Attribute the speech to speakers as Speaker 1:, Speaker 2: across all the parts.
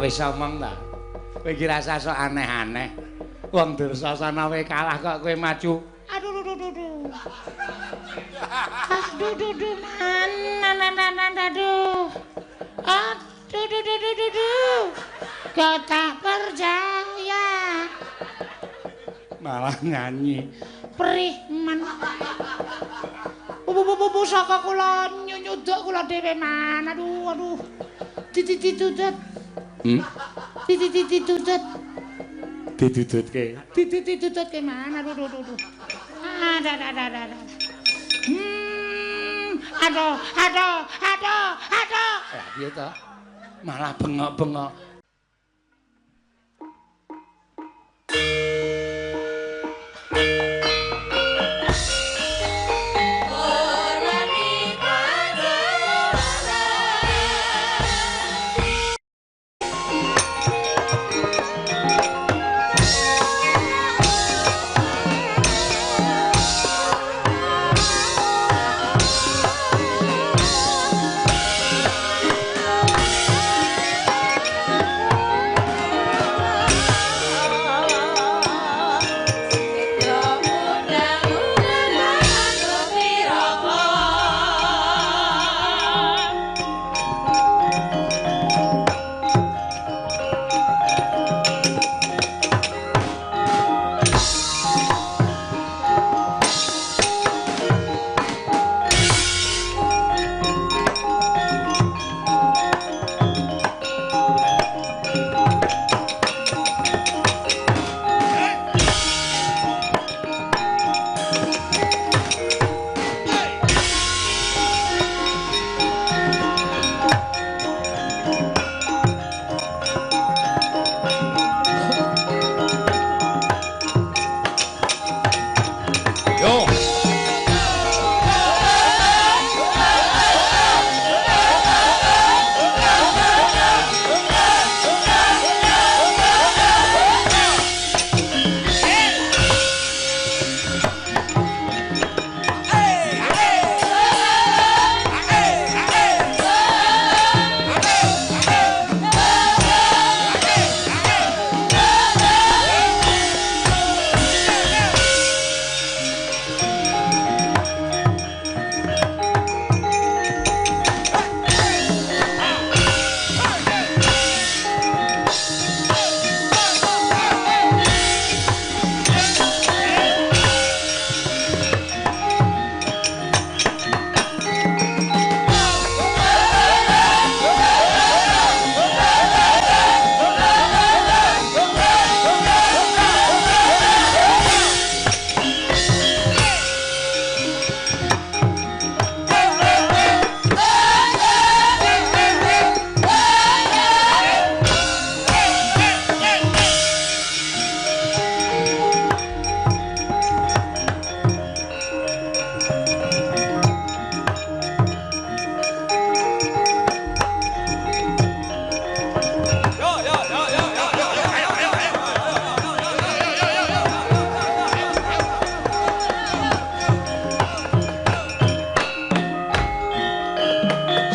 Speaker 1: Wis omong ta. Kowe iki rasa sok aneh-aneh. Wong Dursasana wae kalah kok kowe maju.
Speaker 2: Aduh duh duh duh. Aduh duh duh man aduh. Aduh duh duh duh duh. Kau tak percaya.
Speaker 1: Malah nyanyi.
Speaker 2: Perih man. Bu saka kula nyunyuduk kula dhewe man. Aduh aduh. Dititutut. Dititutut.
Speaker 1: Ditututke.
Speaker 2: Dititututke man. Aduh aduh aduh. Aduh aduh aduh. Aduh aduh aduh aduh.
Speaker 1: Lah piye to? Malah bengok-bengok.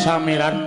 Speaker 1: Samiran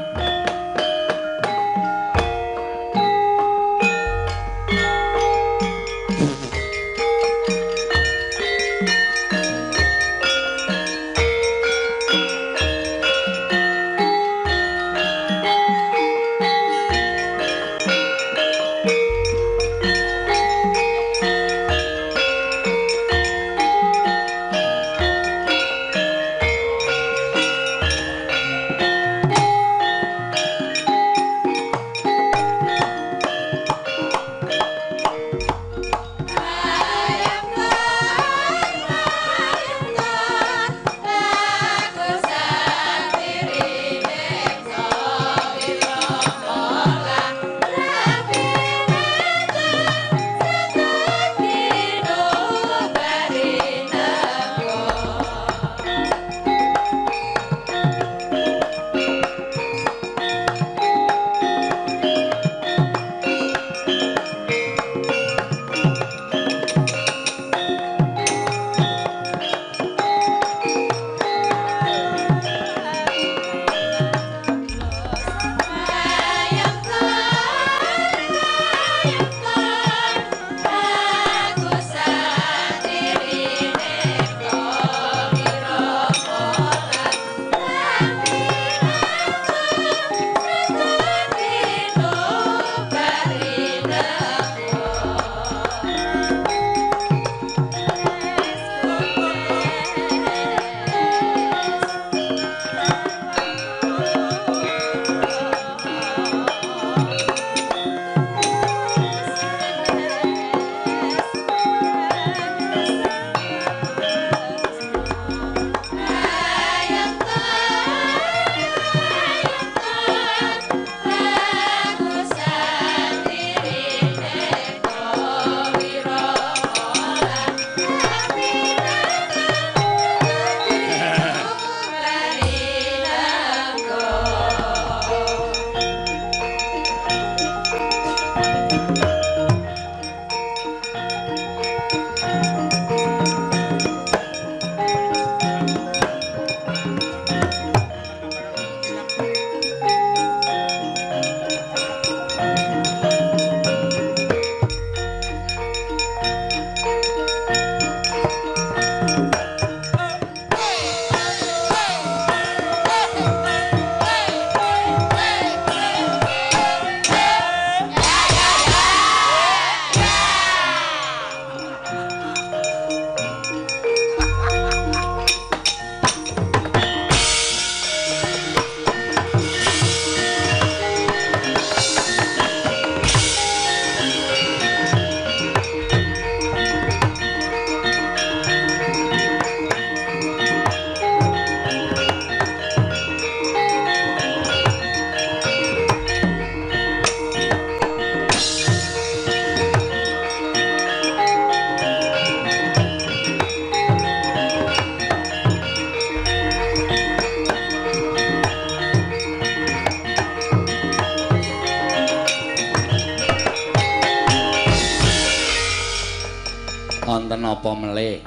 Speaker 1: Wonten apa melih?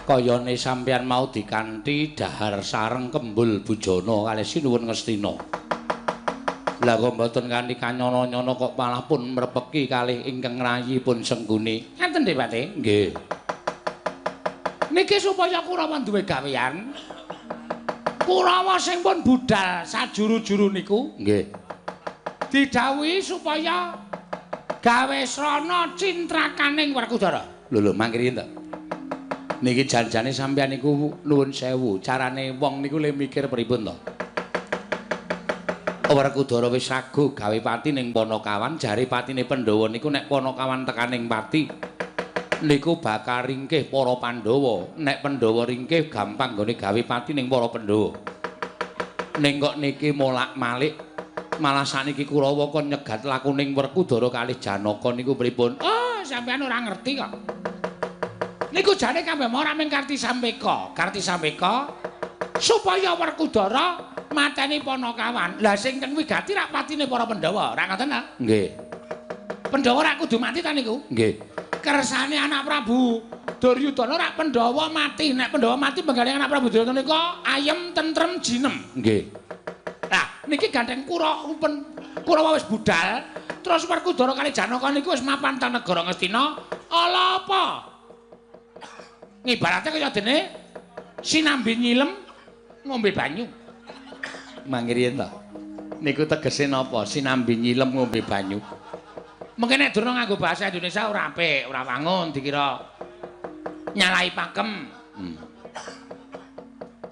Speaker 1: Kayane sampeyan mau dikanthi dahar sareng kembul bujana kalih Sinuwun Ngastina. Lah kok mboten kanthi kanyono-nyono kok malah pun mrepeki kalih ingkang rayi pun Sengguni.
Speaker 2: Ngaten Depati?
Speaker 1: Nggih.
Speaker 2: Niki supaya Kurawa duwe gawean. Kurawa sing pun budal sajuru-juru niku
Speaker 1: nggih
Speaker 2: didhawuhi supaya gawe srana cintrakaning Werkudara.
Speaker 1: Lho lho mangkiri to. Niki janjane sampeyan niku nuwun sewu, carane wong niku le mikir pripun to? Werkudara wis sago gawe pati ning Panakawan, jare patine Pandhawa niku nek Panakawan tekaning pati niku bakal ringkih para Pandhawa. Nek Pandhawa ringkih gampang nggone gawe pati ning para Pandhawa. Ning kok niki molak-malik malah saniki Kurawa kon nyegat lakuning Werkudara kalih Janaka niku pripun?
Speaker 2: Oh, sampeyan ora ngerti kok. Niku jane kabeh ora mung Karti Sambeka. Karti Sambeka supaya Werkudara mateni Panakawan. Lah sing teng wigati rak patine para Pandhawa, ora ngoten ta?
Speaker 1: Nggih.
Speaker 2: Pandhawa rak kudu mati ta niku?
Speaker 1: Nggih.
Speaker 2: Kersane anak Prabu Duryudana rak Pandhawa mati. Nek Pandhawa mati benggane anak Prabu Duryudana niku ayem tentrem jinem.
Speaker 1: Nggih.
Speaker 2: Lah niki gandeng Kurawa wis budal, terus Werkudara kali Janaka niku wis mapan teng negara Ngastina. Ala apa? Ngibarate kaya dene sinambi nyilem ngombe banyu.
Speaker 1: Mangkiriyen to. Niku tegese napa? Sinambi nyilem ngombe banyu.
Speaker 2: Mungkin nek Durna nganggo bahasa Indonesia ora apik, ora wangun dikira nyalahi pakem.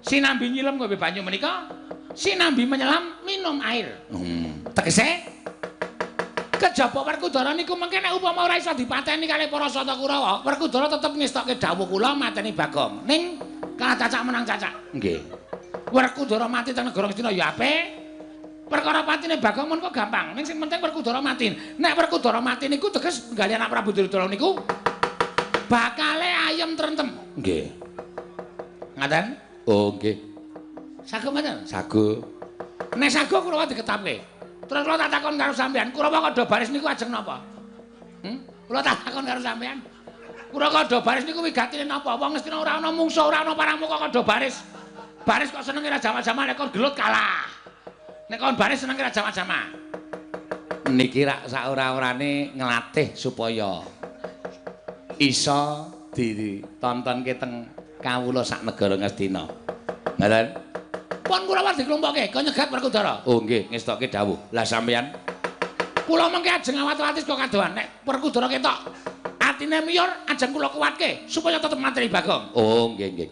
Speaker 2: Sinambi nyilem ngombe banyu menika sinambi menyelam minum air. Tegese kejaba Werkudara niku mengke nek upama ora iso dipateni kalih para Sata Kurawa, Werkudara tetep ngestokke dawuh kula mateni Bagong. Ning kalah cacak menang cacak.
Speaker 1: Nggih.
Speaker 2: Werkudara mati teng negara Ngastina ya apik. Perkara patine Bagong mun kok gampang. Ning sing penting Werkudara mati. Nek Werkudara mati niku teges nggali anak Prabu Duryudana niku bakale ayem trentem.
Speaker 1: Nggih.
Speaker 2: Ngaten?
Speaker 1: Oh, nggih.
Speaker 2: Sago mboten?
Speaker 1: Sago.
Speaker 2: Nek sago kula diketapke. Terus kula tak takon karo sampeyan, Kurawa kada baris niku ajeng napa? Kula tak takon karo sampeyan. Kurawa kada baris niku wigatine napa? Wong Ngastina ora ana mungsuh, ora ana paramuka kada baris. Baris kok senenge ra jama-jama, nek kon gelut kalah. Nek kon baris senenge ra jama-jama.
Speaker 1: Niki rak saora-orane nglatih supaya iso ditontonke teng kawula sak negara Ngastina. Ngoten?
Speaker 2: Pun Kurawa diklompokke, kon nyegat Werkudara.
Speaker 1: Oh nggih, ngestokke dawuh. Lah sampeyan?
Speaker 2: Kula mengke ajeng awat-awati saka kadohan. Nek Werkudara ketok atine miyur, ajeng kula kuwatke supaya tetep mateni Bagong.
Speaker 1: Oh nggih nggih.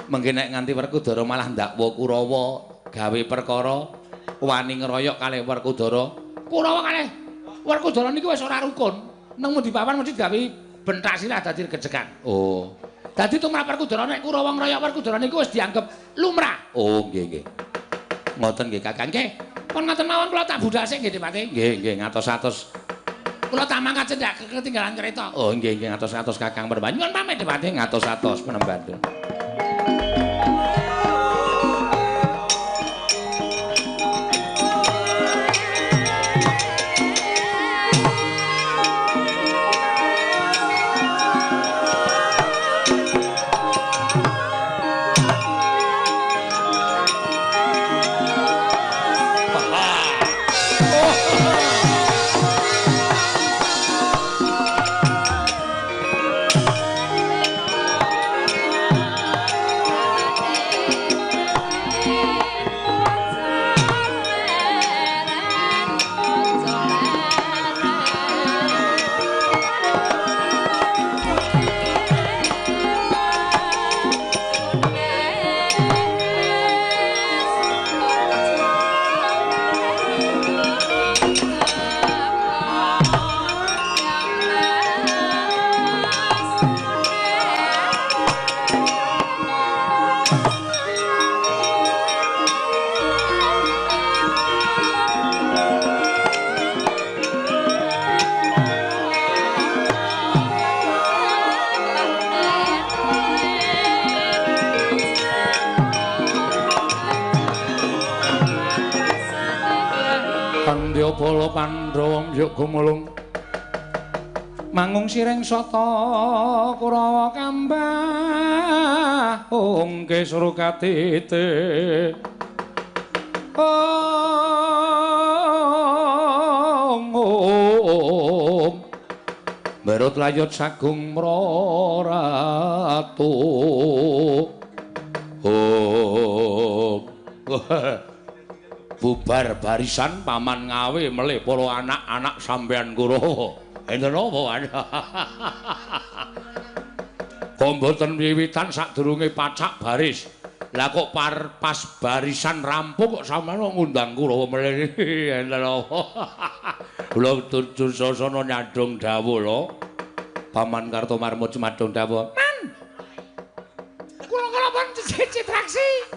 Speaker 1: Mengke nek nganti Werkudara malah ndakwa Kurawa gawe perkara wani ngeroyok kalih Werkudara.
Speaker 2: Kurawa kalih Werkudara niku wis ora rukun. Nang mundi papan mesti gawe bentak sirah dadi gejegan.
Speaker 1: Oh.
Speaker 2: Dadi tumrap Werkudara nek Kurawa ngroyok Werkudara niku wis dianggep lumrah.
Speaker 1: Oh nggih nggih. Ngoten nggih Kakang.
Speaker 2: Nggih. Pun ngoten mawon kula tak budhal sik nggih Dipati.
Speaker 1: Nggih nggih ngatos-atos.
Speaker 2: Kula tak mangkat cendhak ketinggalan kereta.
Speaker 1: Oh nggih nggih ngatos-atos Kakang Peremban.
Speaker 2: Nyuwun pamit Dipati.
Speaker 1: Ngatos-atos penemban. Pandya bala Pandhawa mbyuk gumulung. Mangung sireng sata Kurawa kambah ongke surukatite. Ong ong Berut layut sagung mroratu. Om. Bubar barisan paman ngawe melih para anak-anak sampeyan Kurawa. Enten apa? Kok mboten wiwitan sadurunge pacak baris. Lah kok pas barisan rampung kok sampeyan ngundang Kurawa melih. Enten apa? Kula Dursasana nyadhong dawuh lho. Paman Kartomarmo madhong dawuh.
Speaker 2: Man. Kula pun Citraksi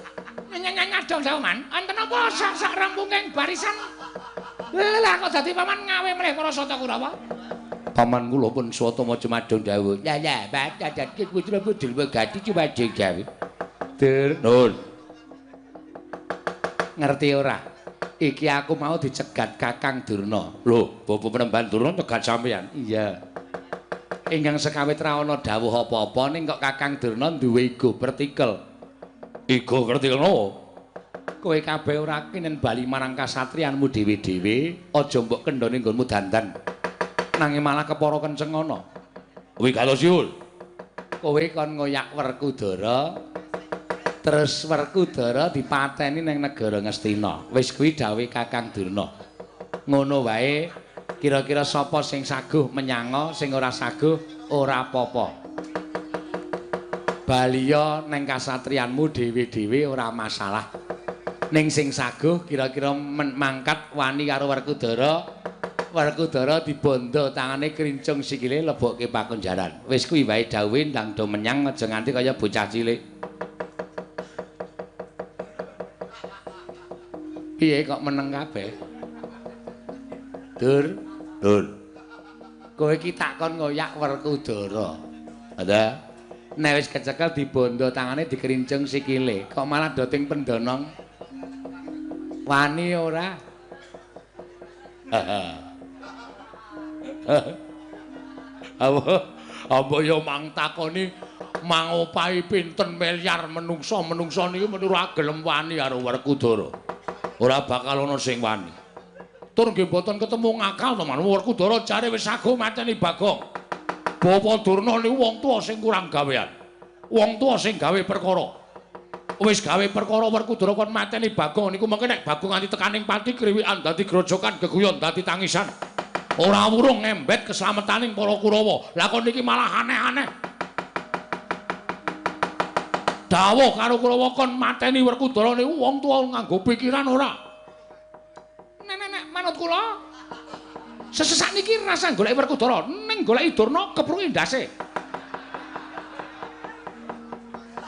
Speaker 2: nyadhong dawuh man. Enten apa sak-sak rampunging barisan? Lah kok dadi paman ngawe melih para sata Kurawa?
Speaker 1: Paman kula pun Swatama madhong dawuh. Ya ya, badan putra pudul gati cumadhong dawuh. Dur, nun. Ngerti ora? Iki aku mau dicegat Kakang Durna. Lho, Bapak Penemban Durna nyegat sampeyan? Iya. Ingkang sekawit ra ana dawuh apa-apa ning kok Kakang Durna duwe igo pertikel. Igo pertikel nopo? Kowe kabeh ora kinen bali marang kasatriyanmu dhewe-dhewe, aja mbok kendhone nggonmu dandan. Nanging malah kepara kenceng ana. Wigatosiul. Kowe kon ngoyak Werkudara. Terus Werkudara dipateni ning negara Ngastina. Wis kuwi dawuhe Kakang Durna. Ngono wae, kira-kira sapa sing saguh menyanga, sing ora saguh ora apa-apa. Baliya ning kasatriyanmu dhewe-dhewe ora masalah. Ning sing saguh kira-kira mangkat wani karo Werkudara, Werkudara dibondo tangane krincung sikile lebokke pakunjaran. Wis kuwi wae dawuhe ndang do menyang aja nganti kaya bocah cilik. Piye kok meneng kabeh? Dur, dur. Kowe iki takon ngoyak Werkudara. Ada. Nek wis kecekel dibondo tangane dikrincung sikile, kok malah doting pendonong. Wani ora?
Speaker 2: Apa ya mang takoni mangopahi pinten miliar menungsa-menungsa niku menurut gelem wani karo Werkudara. Ora bakal ana sing wani. Tur nggih mboten ketemu ngakal to, Man. Werkudara jare wis saguh mateni Bagong. Bapak Durna niku wong tuwa sing kurang gawean. Wong tuwa sing gawe perkara. Wis gawe perkara Werkudara kon mateni Bagong niku mengke nek Bagong nganti tekaning pati kriwikan dadi grojokan geguyon dadi tangisan. Ora wurung ngembet keselametaning para Kurawa. Lah kon niki malah aneh-aneh. Dawuh karo Kurawa kon mateni Werkudara niku wong tuwa nganggo pikiran ora. Nek manut kula sesesak niki rasa goleki Werkudara ning goleki Durna kepruki ndase.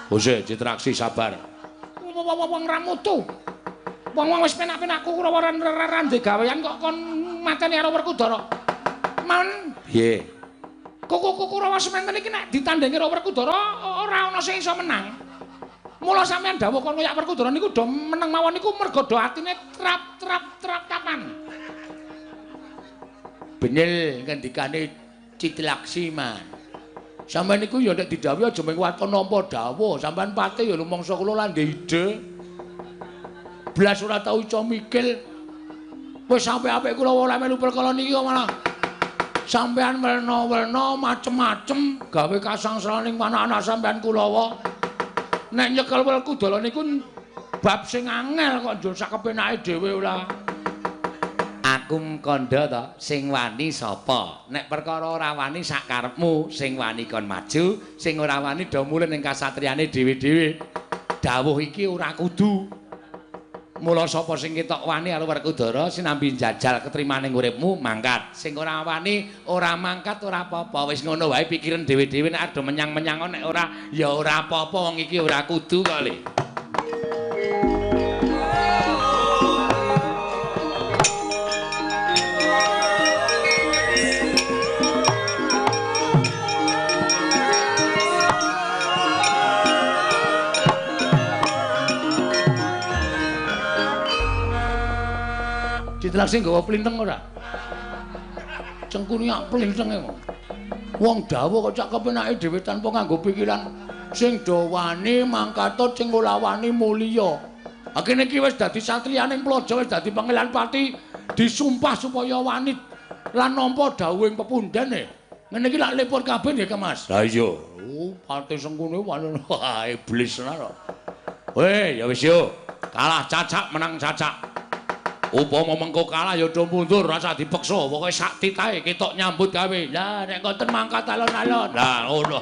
Speaker 1: Bose Citraksi sabar.
Speaker 2: Wong ra mutu. Wong-wong wis penak-penakku Kurawa ra ndek gawean kok kon mateni karo Werkudara. Man,
Speaker 1: piye?
Speaker 2: Kuku Kurawa sementen iki nek ditandingi karo Werkudara ora ana sing iso menang. Mula sampeyan dawuh kon ngoyak Werkudara niku do meneng mawon niku mergo do atine trap-trap-trap kapan.
Speaker 1: Bener ngendikane Citraksi, Man. Sampeyan niku ya nek didhawuhi aja mung waton nampa dawuh, sampeyan pate ya rumangsa kula lan ndek ide. Blas ora tau iso mikir.
Speaker 2: Wis sampe apik kula ora melu perkara niki kok malah sampeyan werna-werna macem-macem gawe kasangsaraning anak-anak sampeyan Kurawa. Nek nyekel Werkudara niku bab sing angel kok njur sak kepenake dhewe ora.
Speaker 1: Aku kandha to, sing wani sapa? Nek perkara ora wani sak karepmu, sing wani kon maju, sing ora wani do mulih ning kasatriyane dhewe-dhewe. Dawuh iki ora kudu. Mula sapa sing ketok wani karo Werkudara sinambi njajal ketrimaning uripmu mangkat. Sing ora wani ora mangkat ora apa-apa. Wis ngono wae pikiran dhewe-dhewe nek arep menyang-menyang nek ora ya ora apa-apa wong iki ora kudu kok le.
Speaker 2: Citraksi nggawa plinteng ora? Cengkune ak plintenge kok. Wong dawuh kok cak kepenake dhewe tanpa nganggo pikiran. Sing dawani mangkata sing ora wani mulya. Ha kene iki wis dadi satriyaning Praja, wis dadi pangeran pati, disumpah supaya wani lan nampa dawuhing pepundhene. Ngene iki lak lepur kabeh nggih, Kang Mas.
Speaker 1: Lah iya. Oh, pati Sengkuni wani. Wah, iblis tenan kok. Weh, ya wis yo. Kalah cacak menang cacak. Upama mengko kalah ya do mundur, rasa dipeksa, pokoke sak titahe ketok nyambut gawe.
Speaker 2: Lah nek ngoten mangkat alon-alon.
Speaker 1: Lah ngono.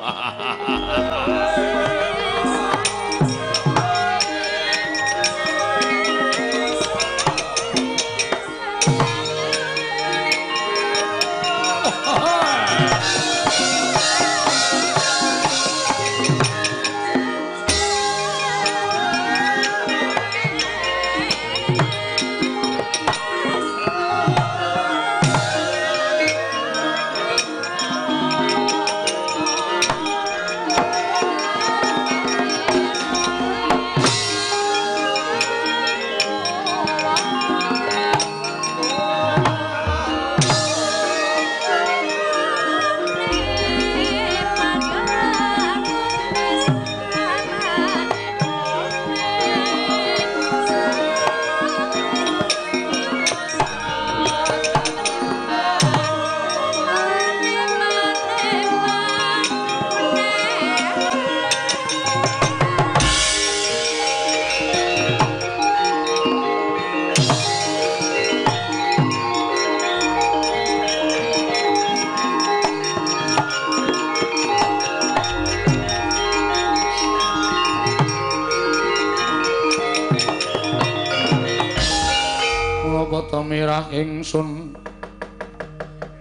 Speaker 1: Mirah ingsun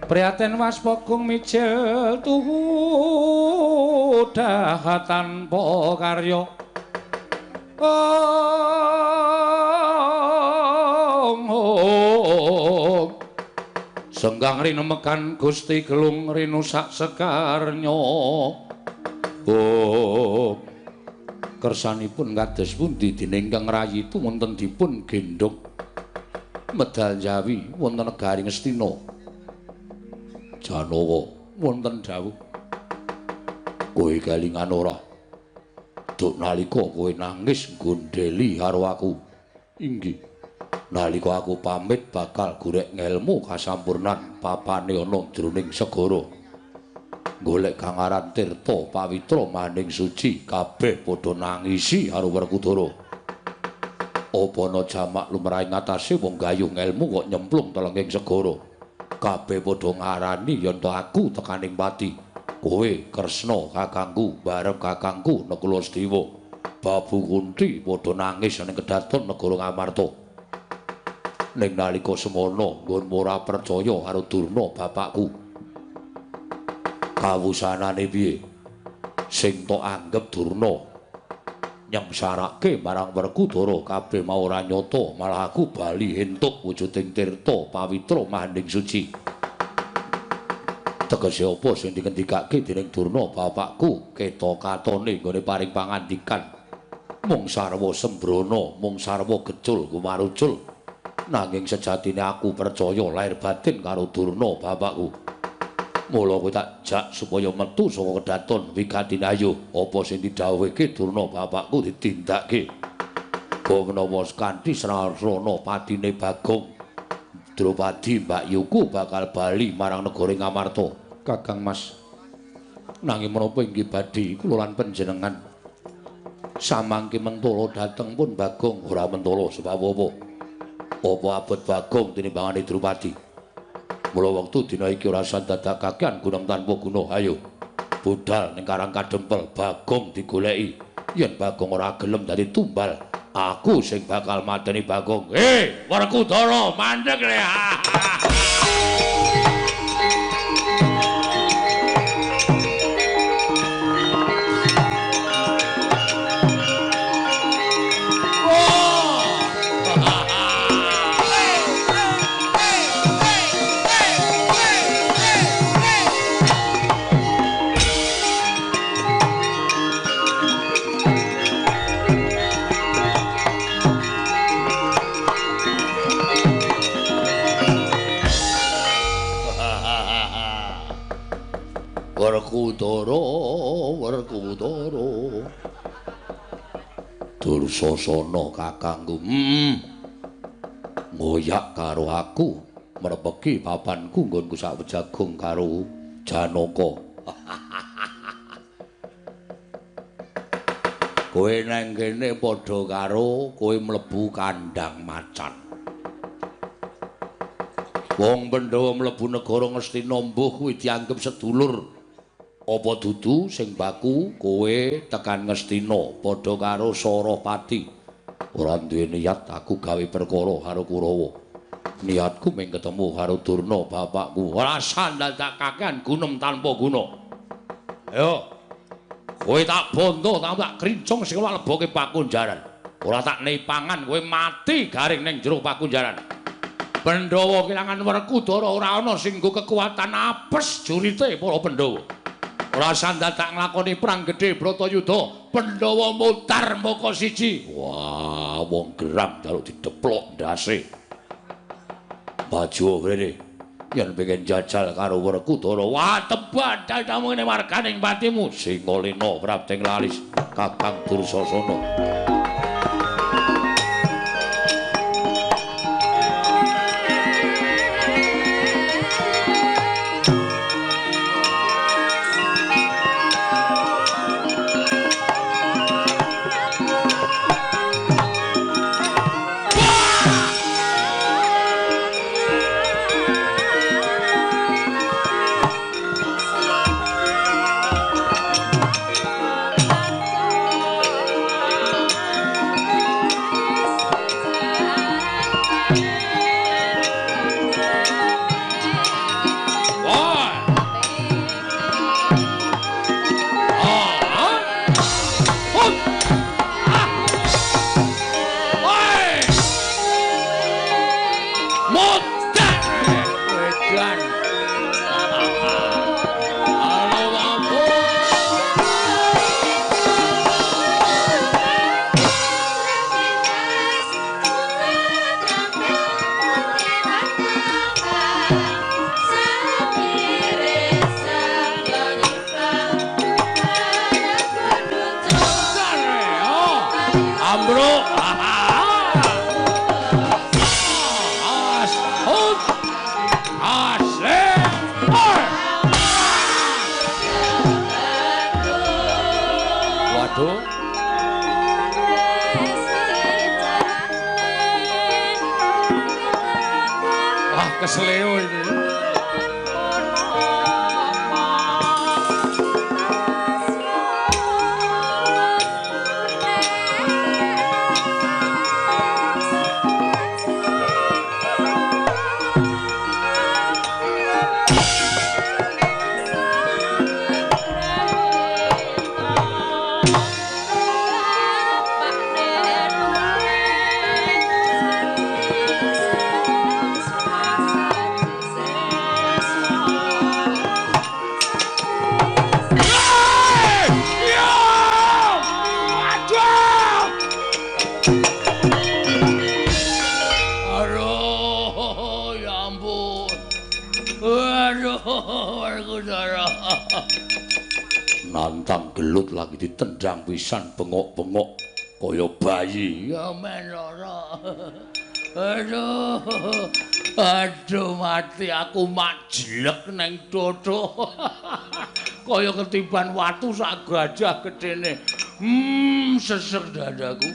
Speaker 1: prihatin waspagung mijil tuhu daha tanpa karya. Om om senggang rinemekan Gusti Gelung rinusak sekarnya. Om kersanipun kados pundi dene ingkang rayi wonten dipun gendhong medal Jawi wonten negari Ngastina. Janawa wonten dawuh. Kowe kelingan ora? Duk nalika kowe nangis nggondheli karo aku. Inggih. Nalika aku pamit bakal golek ngelmu kasampurnan papane ana jroning segara. Golek kang aran Tirta Pawitra maning suci kabeh padha nangisi karo Werkudara. Apa ana jamak lumrah ing atase wong gayuh ngelmu kok nyemplung telenging segara. Kabeh padha ngarani yen to aku tekaning pati. Kowe Kresna kakangku bareng kakangku Nakula Sedewa. Babu Kunti padha nangis ning kedaton negara Ngamarta. Ning nalika semono nggonmu ora percaya karo Durna bapakku. Kawusanane piye? Sing tok anggep Durna nyengsarake marang Werkudara kabeh mau ora nyata, malah aku bali entuk wujuding tirta pawitra mahanding suci. Tegese apa sing dikendikake dening Durna bapakku keta katone nggone paring pangandikan mung sarwa sembrana, mung sarwa gecul gumarucul. Nanging sejatine aku percaya lahir batin karo Durna bapakku. Mula kowe tak jak supaya metu saka kedaton wigatine ayo apa sing didhawuhke Durna bapakku ditindakake. Mbok menawa kanthi srana patine Bagong Drupadi mbakyuku bakal bali marang negara Ngamarta. Kakang Mas, nanging menapa inggih badhe kula lan panjenengan samangke mentala dhateng pun Bagong ora mentala sebab apa? Apa abot Bagong tinimbangane Drupadi? Mula wektu dina iki ora usah dadak kakean gunung tanpa guna. Ayo budal ning Karang Kadempel, Bagong digoleki. Yen Bagong ora gelem dadi tumbal, aku sing bakal mateni Bagong. Hei, Werkudara, mandeg le. Werkudara, Werkudara. Dursasana kakangku. Ngoyak karo aku, mrepeki papanku nggonku sak wejagung karo Janaka. Kowe nang kene padha karo kowe mlebu kandhang macan. Wong Pandhawa mlebu negara Ngastina mbuh kuwi dianggep sedulur. Apa dudu sing baku kowe tekan Ngastina padha karo Sarapati. Ora duwe niat aku gawe perkara karo Kurawa. Niatku mung ketemu karo Durna bapakku. Ora dadak kakean gunem tanpa guna. Ayo. Kowe tak bondo, tak krincung sing leboke pakunjaran. Ora tak nei pangan, kowe mati garing ning jero pakunjaran. Pandhawa kelangan Werkudara ora ana sing nggo kekuatan apes jurite para Pandhawa. Ora dadak nglakoni perang gedhe Bratayuda, Pandhawa mutar moko siji. Wah, wong geram njaluk dideplok ndase. Maju rene. Yen pengen jajal karo Werkudara, wah tebak dadamu ngene warganing patimu. Singalena prapting lalis Kakang Dursasana. Kesleo ini. Nantang gelut lagi ditendang pisan bengok-bengok kaya bayi. Ya men lara. Aduh. Aduh mati aku majlek neng dodo. Kaya ketiban watu sak gajah gedene. Sesek dadaku.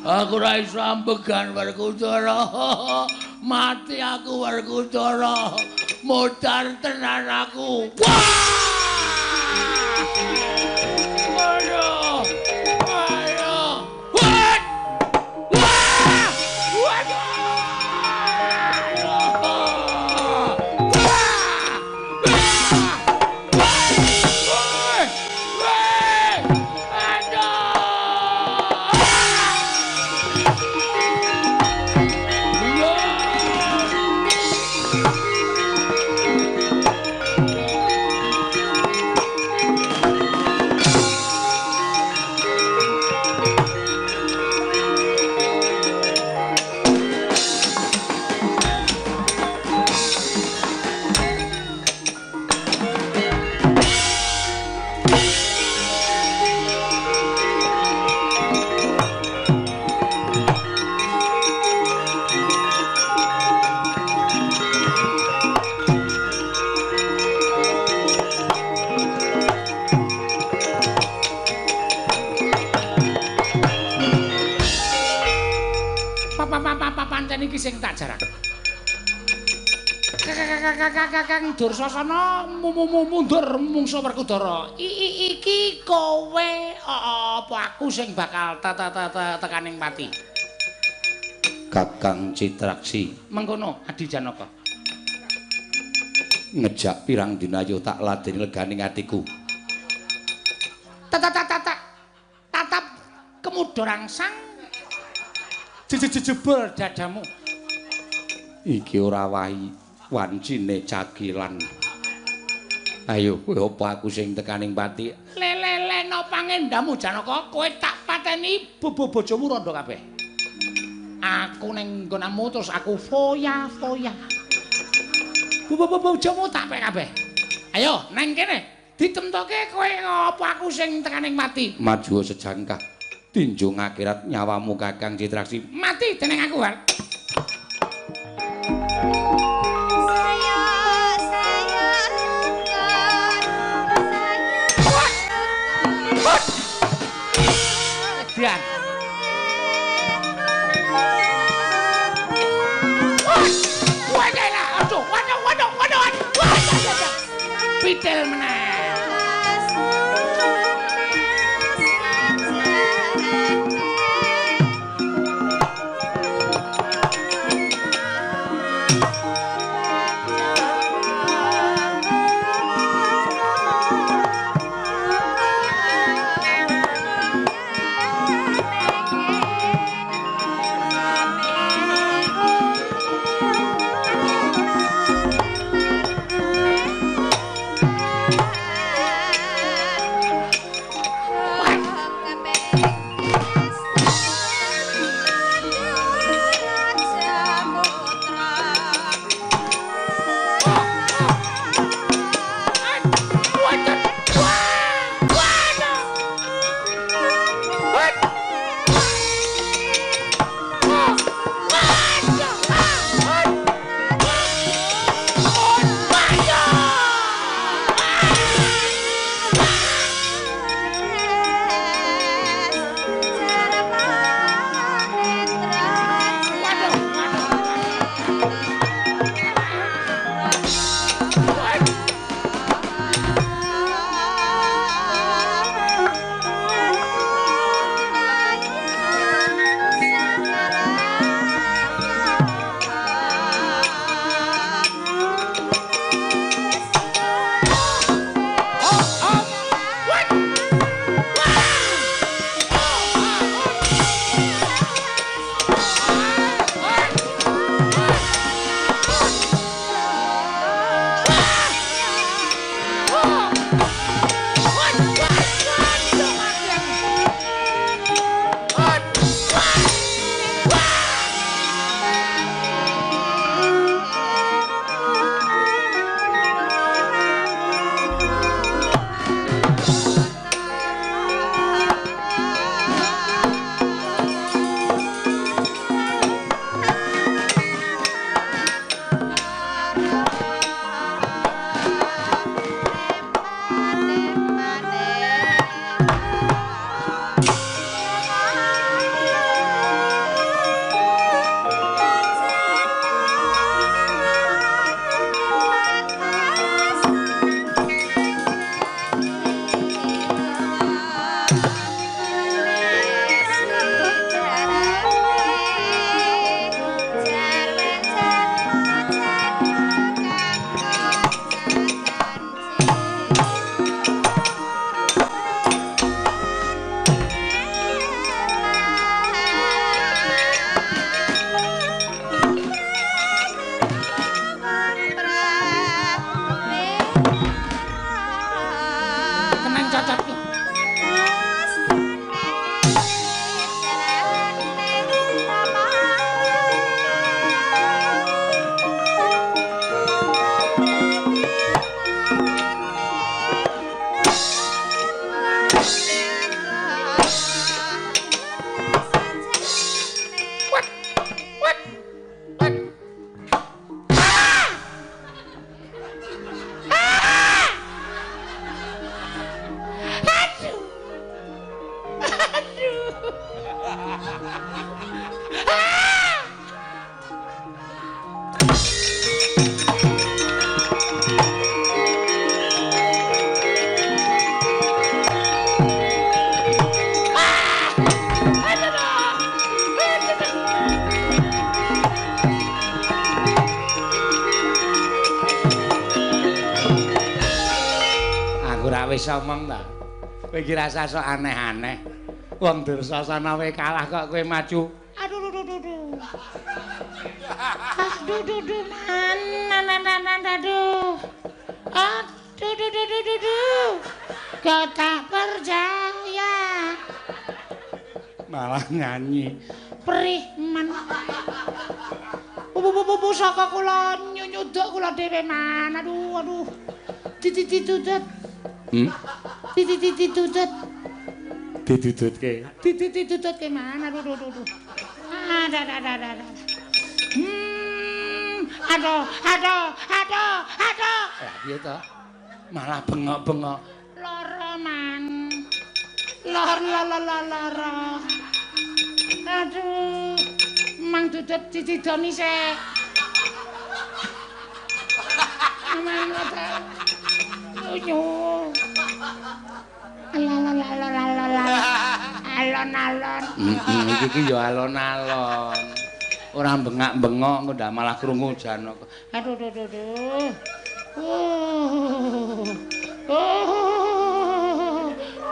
Speaker 1: Aku ora iso ambegan Werkudara. Mati aku Werkudara. Modar tenan aku. Wah! Aduh. Aduh. Wah! Wah! Waduh! Aduh!
Speaker 2: sing tak jarak. Kakang Dursasana mundur mungsuh Werkudara. Iki kowe apa aku sing bakal tekaning pati?
Speaker 1: Kakang Citraksi.
Speaker 2: Mengkono Adi Janaka.
Speaker 1: Ngejak pirang dina yo tak ladeni leganing atiku.
Speaker 2: Tatap kemuda rangsang jejebol dadamu.
Speaker 1: Iki ora wahi wancine cakilan. Ayo kowe apa aku sing tekaning pati?
Speaker 2: Lelele no pangendamu Janaka, kowe tak pateni bojomu rondo kabeh. Aku ning nggonamu terus aku foya-foya. Bojomu tak pek kabeh. Ayo neng kene ditemtoke kowe apa aku sing tekaning mati.
Speaker 1: Maju sejangkah tinjung akhirat nyawamu Kakang Citraksi.
Speaker 2: Mati dening aku, Wal. Dian. Pitel meneh.
Speaker 1: Lak wis omong ta. Kowe iki rasa sok aneh-aneh. Wong Dursasana wae kalah kok kowe maju.
Speaker 2: Aduh duh duh duh. Aduh duh duh man aduh. Aduh duh duh duh duh. Kau tak percaya.
Speaker 1: Malah nyanyi.
Speaker 2: Perih man. Pusaka kula nyunyuduk kula dhewe man. Aduh aduh. Dititutut. Dititutut.
Speaker 1: Ditututke.
Speaker 2: Dititututke man. Aduh aduh aduh. Aduh aduh aduh aduh. Aduh aduh aduh aduh.
Speaker 1: Lah piye to? Malah bengok-bengok.
Speaker 2: Lara man. Lara lara lara. Aduh. Mang dudut dicidoni sik. Mang lunyu. Alon-alon.
Speaker 1: Iki ki ya alon-alon. Ora bengak-bengok engko ndak malah krungu Janaka.
Speaker 2: Aduh aduh aduh.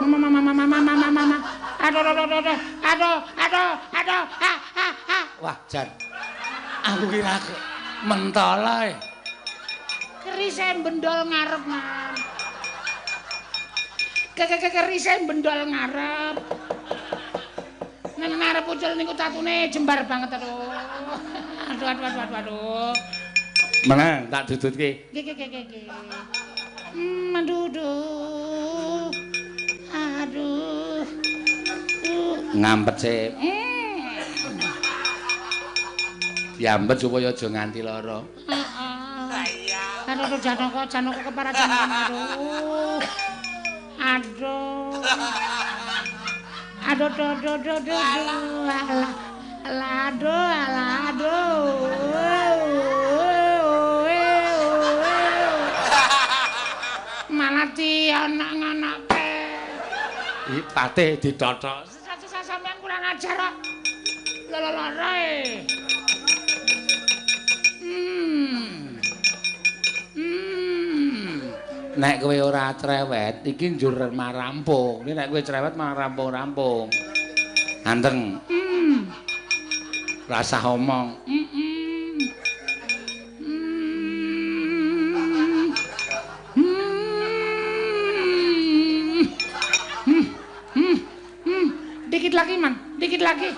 Speaker 2: Mama mama mama mama mama. Aduh aduh aduh aduh aduh aduh. Ah ah ah.
Speaker 1: Wah, jan. Aku kira mentol ae.
Speaker 2: Kerise bendol ngarep, Man. Kerise bendol ngarep. Nang ngarep ucul niku tatune jembar banget aduh. Aduh aduh aduh aduh aduh.
Speaker 1: Menang tak dudutke.
Speaker 2: Nggih nggih nggih nggih. Aduh aduh. Aduh.
Speaker 1: Ngampet sik. Diambet supaya aja nganti lara.
Speaker 2: Heeh. Aduh aduh Janaka Janaka keparat Janaka aduh. Aduh. Aduh aduh aduh aduh aduh. Alah alah aduh alah aduh. Malah dianak-anake.
Speaker 1: Iki patih ditothok.
Speaker 2: Sampeyan kurang ajar kok. Lara-lara e.
Speaker 1: Nek kowe ora cerewet, iki njur marampung. Nek kowe cerewet malah rampung-rampung. Anteng. Rasah omong.
Speaker 2: Dikit lagi, Man. Dikit lagi.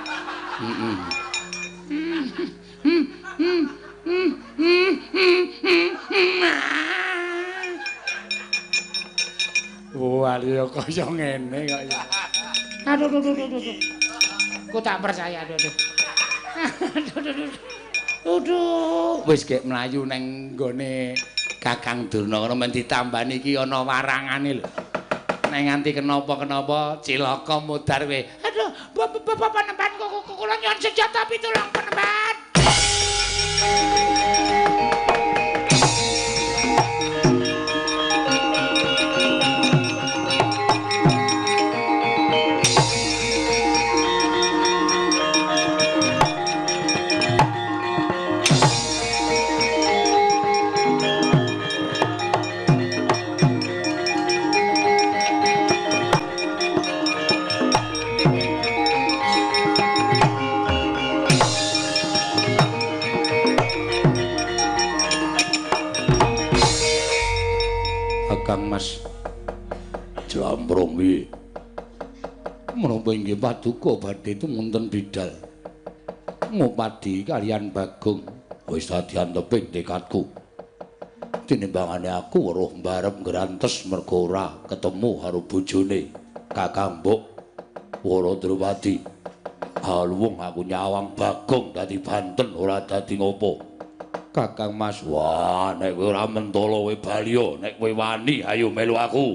Speaker 1: Wah, ya kaya ngene kok ya.
Speaker 2: Aduh aduh aduh aduh. Ku tak percaya aduh aduh. Aduh aduh. Aduh.
Speaker 1: Wis gek mlayu nang nggone Kakang Durna ngono men ditambani iki ana warangane lho. Nek nganti kenapa-kenapa cilaka mudhar kowe.
Speaker 2: Aduh, bapak panembahan kok kula nyuwun senjata pitulung panembahan.
Speaker 1: Kang Mas Jlambrong piye? Menapa inggih paduka badhe tumunten bidal ngupadi kaliyan Bagong wis dadi anteping tekadku. Tinimbangane aku weruh mbarep ngrantes mergo ora ketemu karo bojone Kakang Mbok Wara Drupadi. Haluwung aku nyawang Bagong dadi banten ora dadi ngopo. Kakang Mas, wah nek kowe ora mentolo kowe baliya, nek kowe wani ayo melu aku.